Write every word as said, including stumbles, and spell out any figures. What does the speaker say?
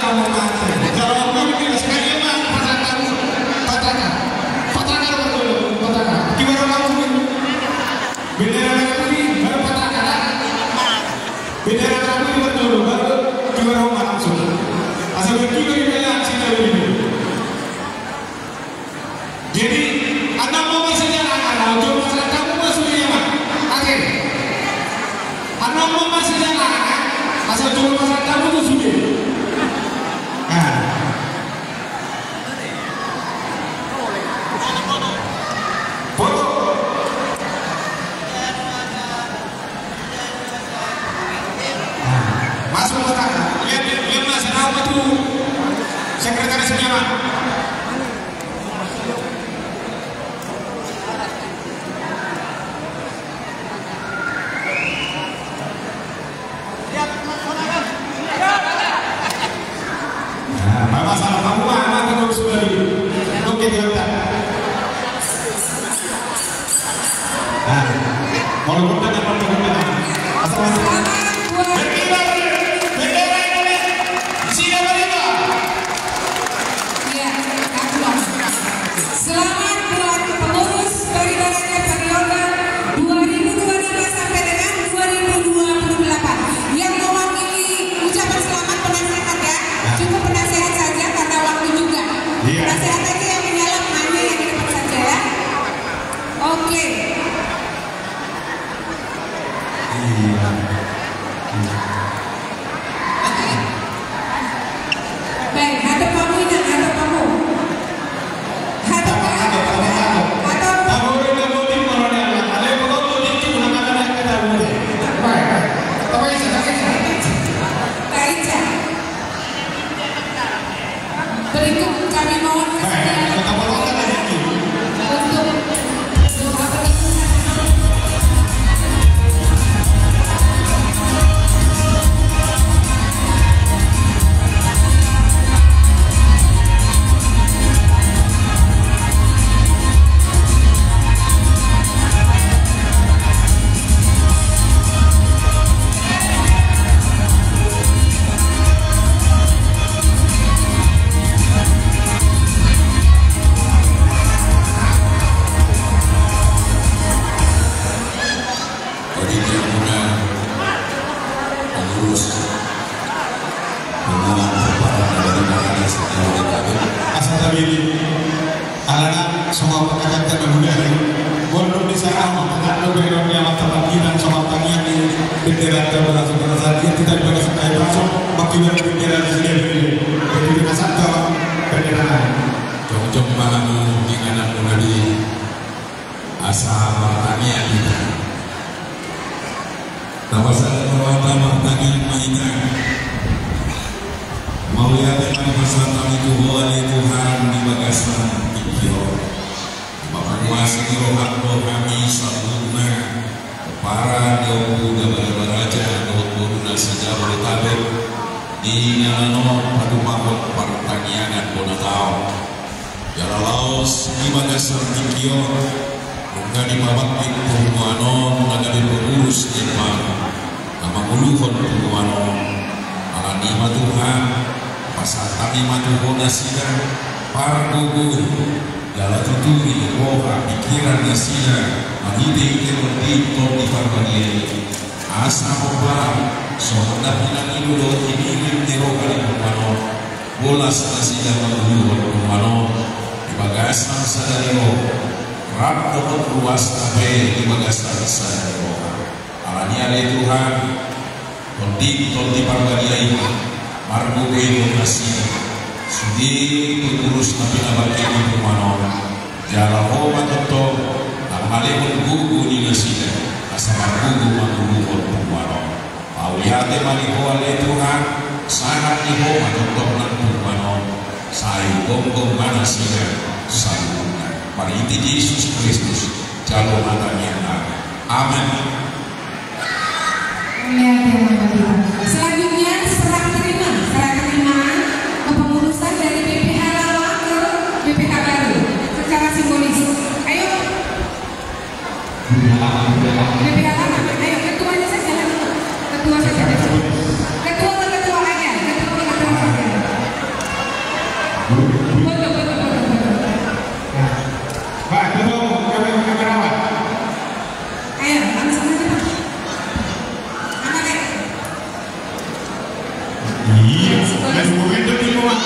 kamu mate. Kalau kamu ini sekali mah pataka, pataka, pataka, pataka. Gimana kamu? Bendera merah putih, baru pataka, kan? Bendera merah putih baru dulu, baru juara Roma langsung. Asal berjuara di dalam cinta ini. Jadi, anak mama sejak anak, jolo masalah kamu masuk dia, Mak. Oke. Anak mama sejak anak, asal jolo masalah kamu tuh sudah. Nah. Foto. Nah, masuk kota. Lihat, lihat, Mas, ada apa tuh? Sekretarisnya, Pak. Nah, Bapak salah kamu mah, mah, kamu sudah di-, oke, dia tak. Nah, kalau bukan, kalau bukan, asal masuk. Bendera, bendera Indonesia, siapa lima? Iya, aku, Bang. Selamat buat pengurus Baribaraja periode dua ribu dua puluh lima sampai dengan dua ribu dua puluh delapan. Yang mewakili ucapan selamat penasehat ya. Nah. Cukup penasehat saja karena waktu juga. Iya. Penasehat aja yang menyalap, nanya yang di depan saja ya. Oke. Iya. Baik, hadap hamu, Inang, hadap hamu. Hadap, hadap, hadap, hadap. Hadap. Baik, baik. Baik, baik. Baik, baik. Berikut kami mohon kesediaan untuk doa penutup. Jadi dia punya pengurus, pengurus perpadan dari Bangladesh, dari Bangladesh. Asal tadi ini. Alana songon pangkataion na muda, molo dung disarahon, pangkat na muda, dia mata pangkitan songon tangiang ni bendera, bendera, bendera, dia tidak dipakai sampai langsung pakai bendera di sini, bendera. Jadi, kita satu bendera. Jongjong ma hamu di anak muda di asa martangiang hita. Tapasahat rohanta martangiang ma hita. Mauliate ma di pasahat nami tu Ho ale Tuhan di bagasan tingki on. Pamuas ni roham do hami saluhutna, pomparan ni ompu na Baribaraja dohot boruna se-Jabodetabek, di inganan on patumahon partangiangan bona taon. Jala laos di bagasan tingki on, nunga dipabangkit punguan on na gabe pengurus ni Tuhan, alani i ma Tuhan, pasahat hami ma tu Ho nasida pargogoi, jala tuturi roha pikiran nasida, marhite-hite Tondim Tondi Parbadia i. Asa hombar, songon na pinangido dohot hinirim ni roha ni Tuhan on, bolas nasida manguluhon Tuhan on, di bagasan sadari on, rap dohot ruasna pe di bagasan sadari on. Alani i ale Tuhan, Tondim Tondi Parbadia i ma margogoi tu nasida, sude pengurus na pinabangkit ni Tuhan on, jala Ho ma tongtong na mangalehon gogo ni nasida, asa margogo manguluhon Tuhan on. Mauliate ma di Ho ale Tuhan, sahat di Ho ma tongtong nang Tuhan on, sai gomgom ma nasida saluhutna. Marhite Jesus Kristus, jalo ma tangiang nami. Amen. Selanjutnya serah terima, serah terima kepengurusan dari B P H lama ke B P H baru secara simbolis. Ayo. B P H lama, ayo ketuanya saja lah dulu. Ketua saja. Ketua ke ketua aja, ketua ke ketua saja. Foto, foto, foto, foto. Pak, ketua, kamerawan. Ayo, langsung aja, Pak. Angkat, ya. Iya, main mobil dong di rumah.